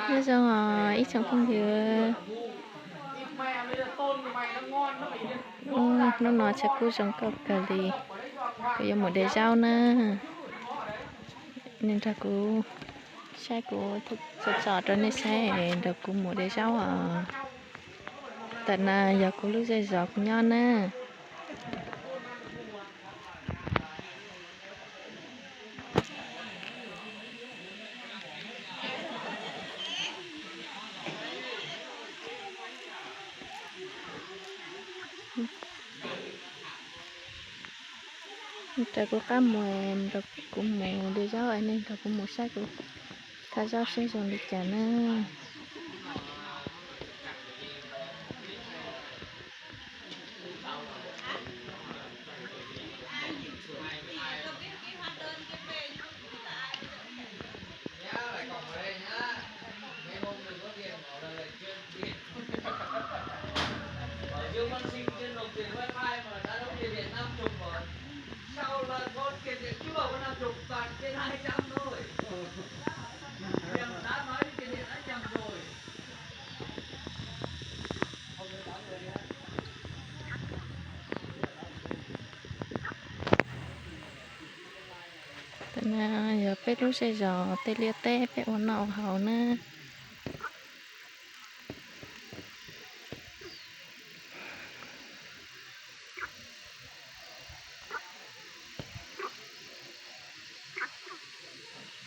Nyob zoo ib tsoom phooj ywg, hnub no tshaj kub zoo nkauj kawg li, kuv yuav mus de zaub na. Nej nrog kuv saib, kuv tsom tsom rau nej saib, nrog kuv mus de zaub os. Ntawm no yog kuv lub zej zos kuv nyob na. Raws kuv qab mus, kuv mus de zaub, nej nrog kuv mus saib kuv thaj zaub seb zoo li cas na. Ntawm no yog peb lub zej zos tej liaj teb peb ua noj ua haus na.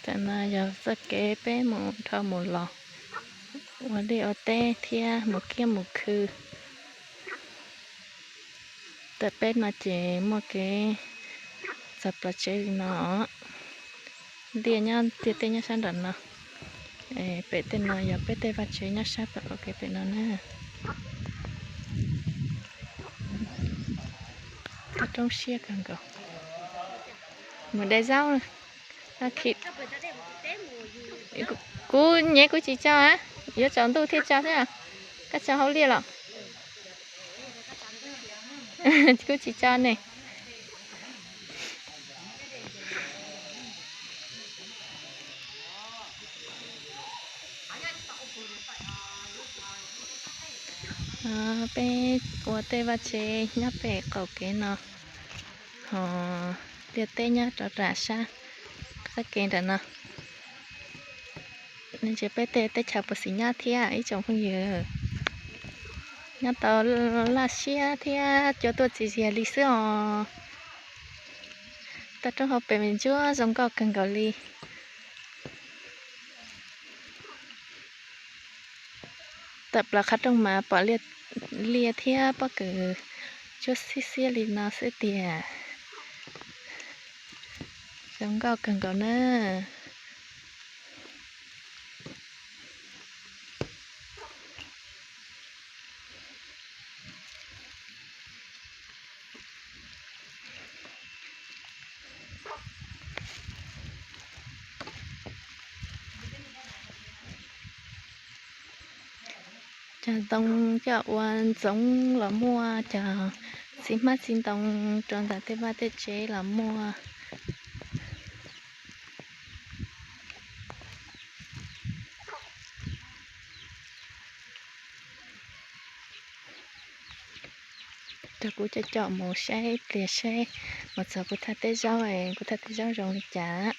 Tam no yog txoj kev peb mus dhau mus los ua liaj ua teb thiab mus kiab mus khw. Tam peb no ces muaj kev txog plas tsev li no. Liaj nyob tiaj teb nyob sab nram no. Pem tej no yog peb tej vaj tsev nyob sab pem no na. Toj roob siab kawg nkaus. Mus de zaub. Kuv nyev kuv tsis tso, yuav tsaus ntuj thiaj tso xwb. Koj tso hauv liaj los? Kuv tsis tso ne. Peb ua tej vaj tsev nyob pem qaum kev no, ho liaj teb nyob rov rau sab qab kev nram no. Ntshe peb tej teb chaws puas xis nyab thiab ib tsoom phooj ywg. Nyob tau laj siab thiab cua tuaj txias zias li xwb os. Toj roob hauv pes ntsuab zoo nkauj kawg nkaus li. Tawm plaws qhov rooj mas pom liaj thiab pob kws ntsuab xiab xiab li no xwb tiag. Zoo nkauj kawg nkaus na. Cog ntoo coj ua ntxoov los muaj, cog txiv hmab txiv ntoo rau ntawm tej vaj tej tsev los muaj. Rau kuv coj coj mus saib pliag seb mus txog kuv thaj teb zaub, kuv thaj teb zaub zoo li cas.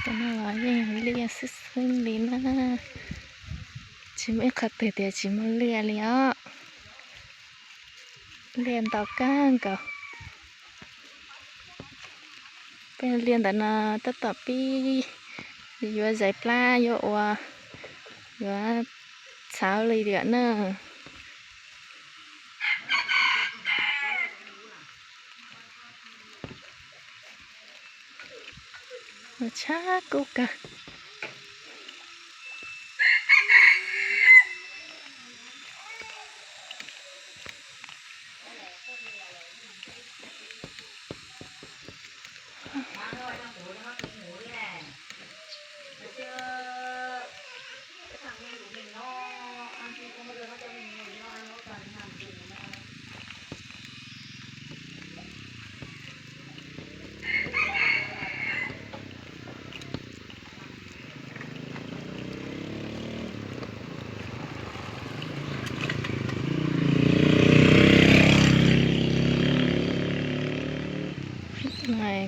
Tam no los yeej liaj xwb xwb li na, tsis muaj ib qhov twg tias tsis muaj liaj li os. Liaj ntau kawg nkaus. Peb liaj ntawm no tab tom pib yuav zais plab yuav ua, yuav txhawv li lawm na. Tshab kub kawg.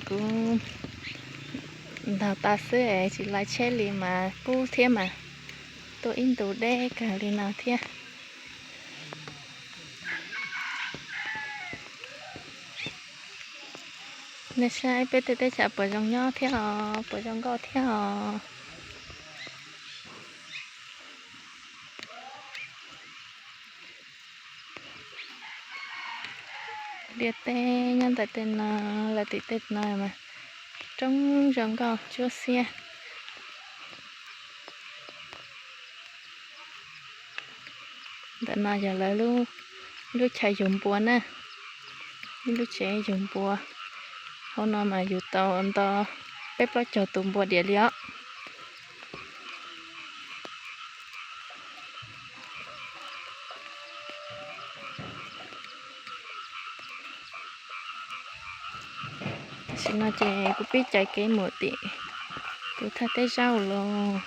Kuv ntaug tas xwb es tsis lais tsheb li mas kub thiab mas. Tuaj ib ntus deb kawg li no thiab. Nej saib peb tej teb chaws puas zoo nyob thiab os, puas zoo nkauj thiab os. Liaj teb nyob ntawm tej no, lawv tim tej no mas roob zoo nkauj tsuab xiab. Ntawm no yog lawv lub chaw yug npua na, ib lub tsev yug npua. Hauv no mas yug tau nto peb plaub caug tus npua diam li os. Tam sim no ces kuv pib cais kev mus tim kuv thaj teb zaub los.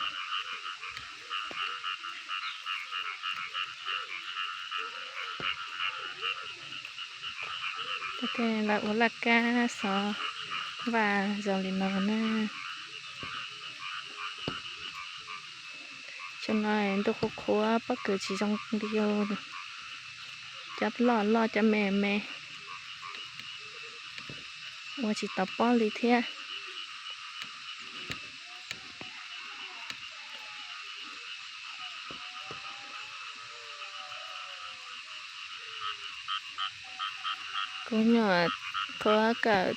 Lawv ua laj kab xov vaj zoo li no na. Tam no ntuj qhuav qhuav pob kws tsis zoo li os. Cov loj loj cov me me ua tsis tau pob li thiab. Kuv nyuam qhuav kawm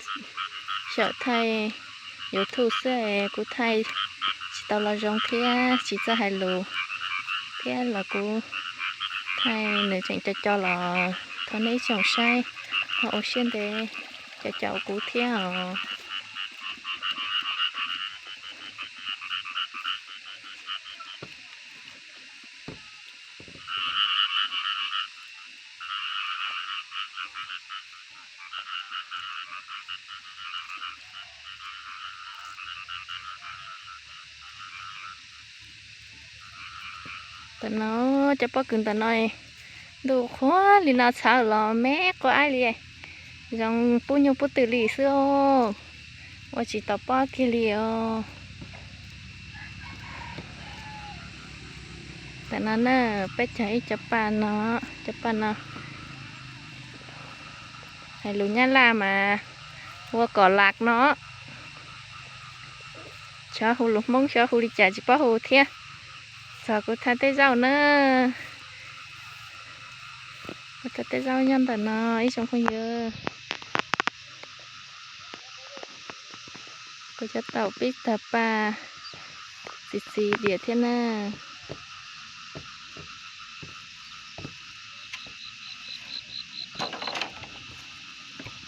xyaum thaij YouTube xwb es kuv thaij tsis tau los zoo thiab tsis txawj hais lus thiab los kuv thaij nws tseem co co los thov nej ib tsoom saib ho ua siab ntev caum caum kuv thiab os. Ntawm no cov pob kws ntawm no ntuj qhuav li no txhawv los me quav aib li, zoo pub nyuj pub twm li xwb os. Ua tsis tau pob kiag li os. Tam no na peb cog ib cov paj no, cov paj no hais lus Nyab Laj mas ua kom lak no. Xyov hu lus Hmoob xyov hu li cas tsis paub hu thiab. Txog kuv thaj teb zaub na. Kuv thaj teb zaub nyob ntawm no ib tsoom phooj ywg. Kuv cov taum pib tawg paj txi txiv diam thiab na.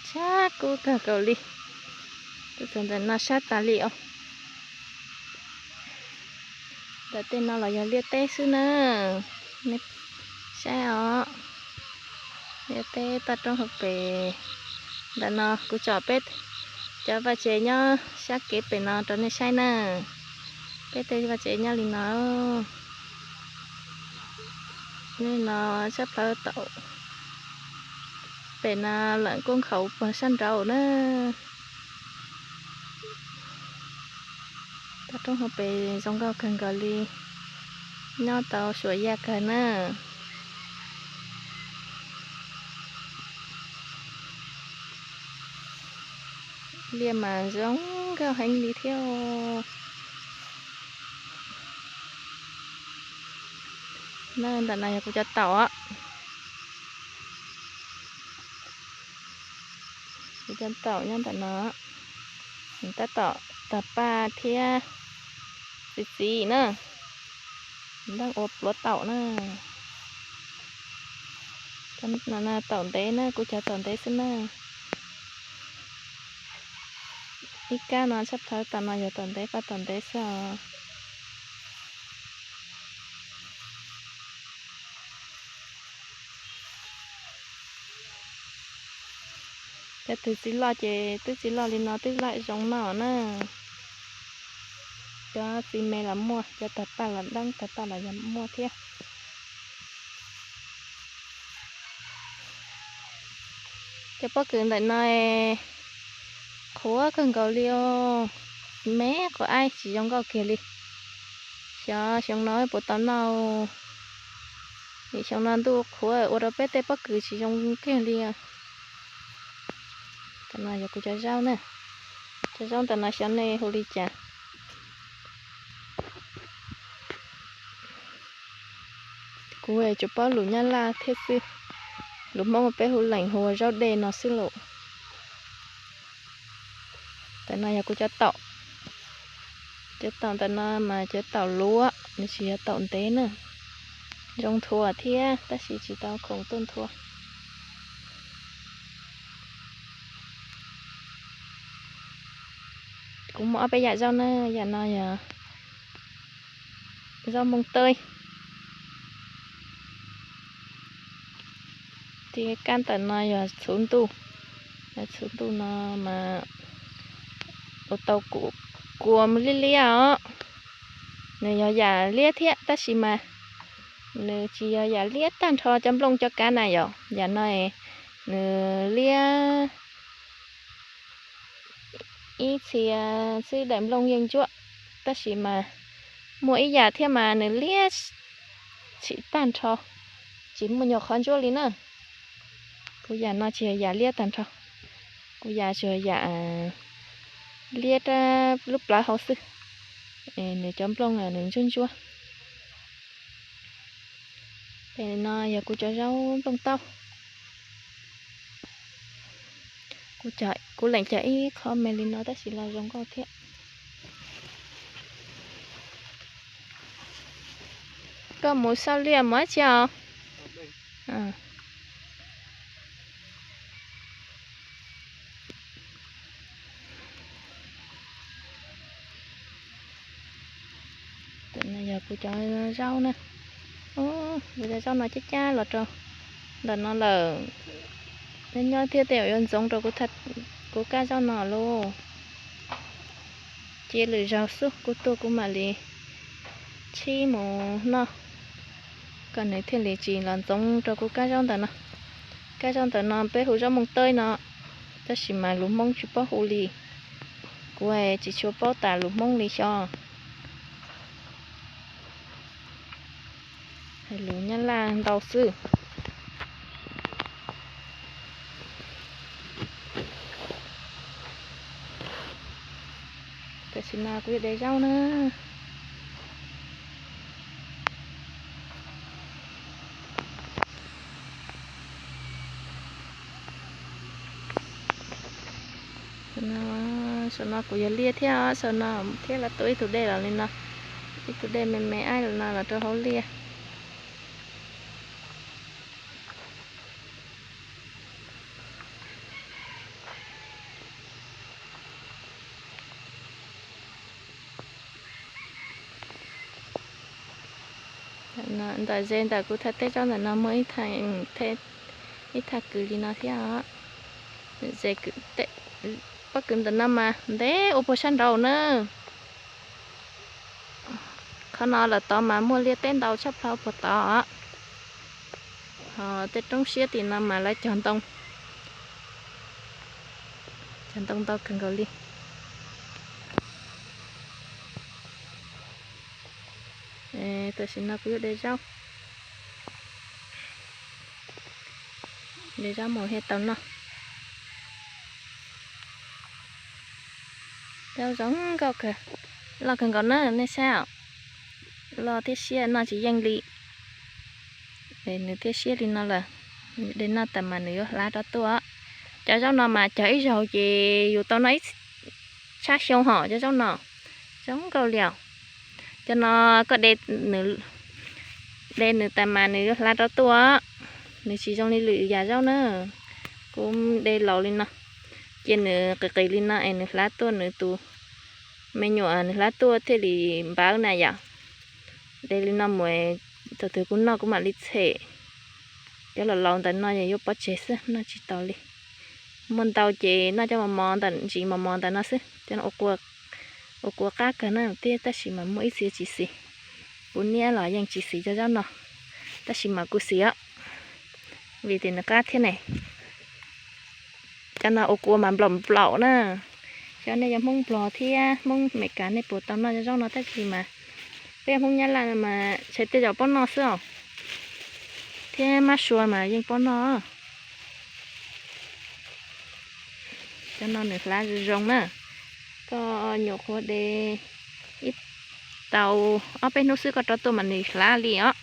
Tshab kub kawg nkaus li. Tuaj txog ntawm no sab tas li os. Ntawm tej no los yog liaj teb xwb na. Nej saib os, liaj teb toj roob hauv pes. Ntawm no kuv tsom peb cov vaj tsev nyob sab kev pem no rau nej saib na. Peb tej vaj tsev nyob li no. Li no sab plawv taum pem no lawm kuj nkhaus puag sab nraud na. Toj roob hauv pes zoo nkauj kawg nkaus li, nyob tau suam yaj kawg na. Liaj mas zoo nkauj heev li thiab. Ntawm no yog kuv cov taum. Kuv cov taum nyob ntawm no, tab tom tag paj thiab txiv txiv na. Nplooj ua pluav taum na. Taum ntev na, kuv cov taum ntev xwb na. Ib kab no tshaj plaws tam no yog taum ntev, paj taum ntev xwb os. Cov twg txiv loj ces twb txiv loj li no twb laj zoo noj na. Cov txiv me los muaj, cov tag paj los deeb, tag paj los yog muaj thiab. Cov pob kws ntawm no qhuav kawg nkaus li os, me quav aib tsis zoo nkauj kiag li. Xyov xyoo no puas tau noj, vim xyoo no ntuj qhuav ua rau peb tej pob kws tsis zoo kiag li. Tam no yog kuv cov zaub na, cov zaub ntawm no xyov nej hu li cas. Kuv tsuas paub lus Nyab Laj thiab xwb, lus Hmoob peb hu leem hu ua zaub dej no xwb lauj. Tam no yog kuv cov taum, cov taum ntawm no mas cov taum luav, nws tsis yog taum ntev na. Zoo nthuav thiab tab sis tsis tau khoom tuaj nthua. Kuv muaj ob peb yam zaub na, yam no yog zaub mooj teb. Tej kab ntawm no yog txhuv ntuj, yog txhuv ntuj no mas ua tau kua liab liab os. Nws yog yam liab thiab tab sis mas nws tsis yog yam liab tag nrho cov nplooj cov kab na yom. Yam no nws liab ib txhia xwb daim nplooj yeej ntsuab, tab sis mas muaj ib yam thiab mas nws liab tsis tag nrho, tsis muaj nyuag qhov ntsuab li na. Kuv yam no tsis yog yam liab tag nrho, kuv yam tsuas yam liab rab lub plawv hauv xwb, nws cov nplooj nws ntsuab ntsuab. Pem no yog kuv cov zaub nplooj taub. Kuv leem cog ib qho me li no tab sis los zoo nkauj thiab. Koj mus xauj liaj mus dab tsi os? Yog kuv cov zaub na. Kuv cov zaub no cab cab los rau ntawm no lawm. Nyob nyob thiab tej zaum yuav ntxoov rau kuv kab zaub no lauj. Cia lwm zaus xwb kuv tuaj kuv mam li tshib mus noj, kom nws thiaj li tsis los ntxoov rau kuv kab zaub ntawm no. Kab zaub ntawm no peb hu zaub mooj teb no, tab sis mas lus Hmoob tsis paub hu li. Kuv tsis tshua paub tas lus Hmoob li xyov. Hais lus Nyab Laj ntau xwb. Tam sim no kuv yuav de zaub na. Saum no kuv yuav liaj thiab, saum no thiab los tua ib tug dej los li no, ib tug dej me me aib los no los rau hauv liaj. Ntawm ze ntawm kuv thaj teb zaub ntawm no muaj ib thaj kws li no thiab os. Ze pob kws ntawm no mas ntev ua puag sab nraud na. Qhov no lawm tod mas muaj liaj teb ntau tshaj plaws puag tod. Ho tej roob siab tim no mas lawv cog ntoo, cog ntoo ntau kawg nkaus li. Tam sim no kuv yuav de zaub, de zaub mus thiaj tau noj. Zaub zoo nkauj kawg, loj kawg nkaus na nej saib os. Loj thiab siab noj tsis yeej li. Nws thiaj siab li no lawm, de noj tas mas nws yuav hlav rov tuaj. Cov zaub no mas cog ib zaug ces yus tau noj ib Sab xyoo hom cov zaub no zoo nkauj li os. Cov no koj de nws tas mas nws yuav hlav rov tuaj. Nws tsis zoo li lwm yam zaub na. Kuv de laus li no, cia nws qis qis li no es nws hlav tuaj, nws tus me nyuam nws hlav tuaj thiaj li npawv na yom. De li no mus, thaum twg kuv noj kuv mam li tshem. Cov laus laus ntawm no yuav pov tseg xwb, noj tsis tau li. Muaj ntau ces noj cov mos mos ntawm, ntsis mos mos ntawm no xwb. Cov no ua kua qab kawg na thiab, tab sis mas muaj ib txhia tsis xis. Kuv niab los yeej tsis xis cov zaub no, tab sis mas kuv xis os, vim tias nws qab thiab ne. Cov no ua kua mas nplaum nplaum na. Xyov nej yog Hmoob Nplog thiab Hmoob Amelikas nej puas tau noj cov zaub no, tab sis mas peb Hmoob Nyab Laj no mas ntshe tej zaum pob noj xwb os, thiab mab sua mas yeej pob noj. Cov no nws hlav zoo zoo na. Koj nyuam qhuav de ib tau ob peb hnub xwb koj rov tuaj mas nws hlav li os.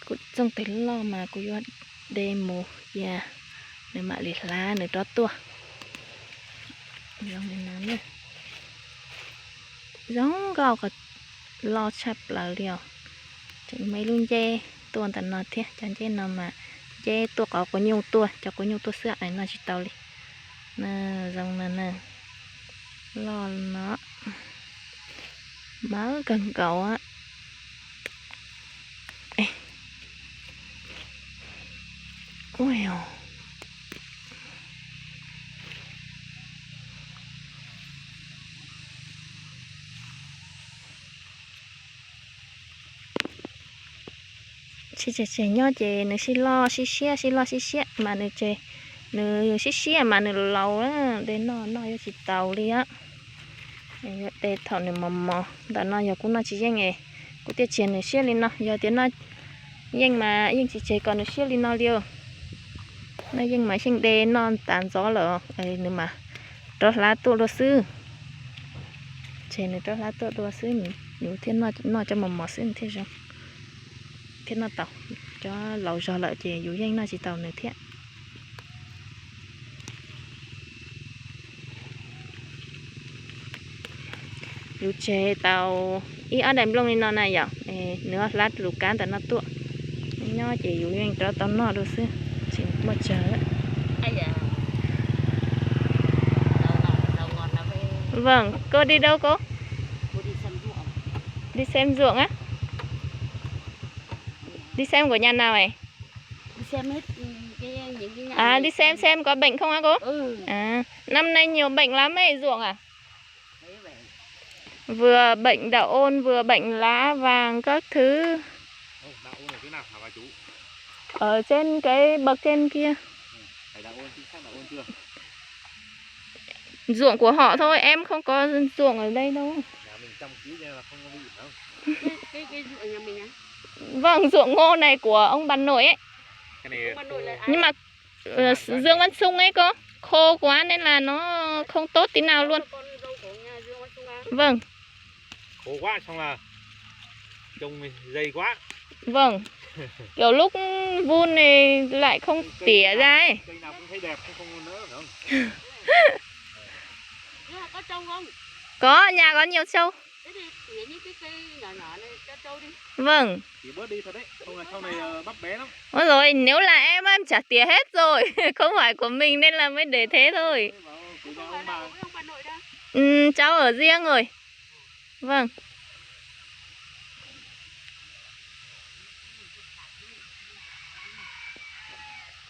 Kuv txooj twg loj mas kuv yuav de mus cia nws mam li hlav nws rov tuaj. Zoo nkauj, loj tshaj plaws li os. Tseem muaj ib lub nceb tuaj ntawm no thiab, cov nceb no mas nceb tuaj qhov quav nyuj tuaj, cov quav nyuj tuaj xwb es noj tsis tau li. Zoo no na, loj no, mawv kawg nkaus. Sib tseg tseg nyob ces nws sib loj sib siab, sib loj sib siab mas nws tseg, nws sib siab mas nws laus, de noj noj yuav tsis taus li os. Yuav de thaum nws mos mos, ntawm no yog kuv noj tsis yeej es kuv thiaj tseg nws siab li no. Yog tias noj yeej mas yeej tsis tseg kom nws siab li no li. Noj yeej mas yeej de noj tas ntxov lawm nws mas rov hlav tuaj dua xwb. Tseg nws rov hlav tuaj dua xwb, yus thiaj noj cov mos mos xwb thiaj zoo, thiaj noj tau. Cov laus zog lawm ces yus yeej noj tsis tau nws thiab. Yus tseg tau ib ob daim nplooj li no na yom, nws hlav lus kav ntawm no tuaj. Nyob ces yus yeej rov tau noj dua xwb, tsis muaj tsawg. Vâng, cô đi đâu cô? Đi xem ruộng á? Đi xem của nhà nào vậy? À, đi xem xem có bệnh không á cô? À, năm nay nhiều bệnh lắm ấy, ruộng à? Vừa bệnh đậu ôn, vừa bệnh lá vàng các thứ. Ở trên cái bậc trên kia. Ruộng của họ thôi, em không có ruộng ở đây đâu. Vâng, ruộng ngô này của ông bà nội ấy. Nhưng mà ờ, Dương Văn Sung ấy cô, khô quá nên là nó không tốt tí nào luôn. Vâng. Khô quá xong là trông dày quá. Vâng. Kiểu lúc vun này lại không tỉa ra ấy. Cây nào cũng thấy đẹp, không, không nỡ phải không? Có, nhà có nhiều trâu. Vâng. Ôi rồi, nếu là em, em chả tỉa hết rồi. Không phải của mình nên là mới để thế thôi. Ừ, cháu ở riêng rồi. Vâng.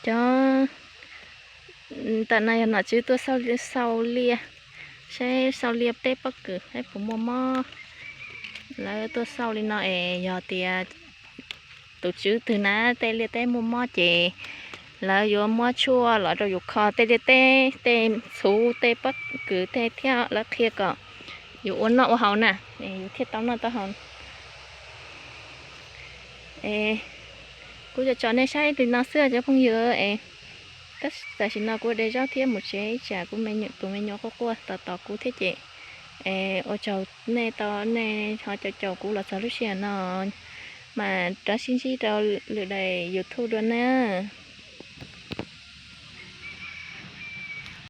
Cov ntawm no yog nom tswv tuaj xauj liaj, saib xauj liaj teb pob kws saib puas muaj mob. Lawv tuaj xauj li no es yog tias tus tswv twg na tej liaj teb muaj mob ces lawv yuav muab tshuaj los rau yus kho tej liaj teb, tej txhuv, tej pob kws tej thiab lawv qhia kom yus ua noj ua haus na, yus thiaj tau noj tau haus. Kuv tso nej saib li no xwb cov phooj ywg es tam sim no kuv de zaub thiab mus tsev ib tsam kuv tus me nyuam quaj quaj tos tos kuv thiab ces ua tsaug nej tau nej ho caum caum kuv los txog lub sij hawm no, mas rov sib ntsib rau lwm daim YouTube dua na.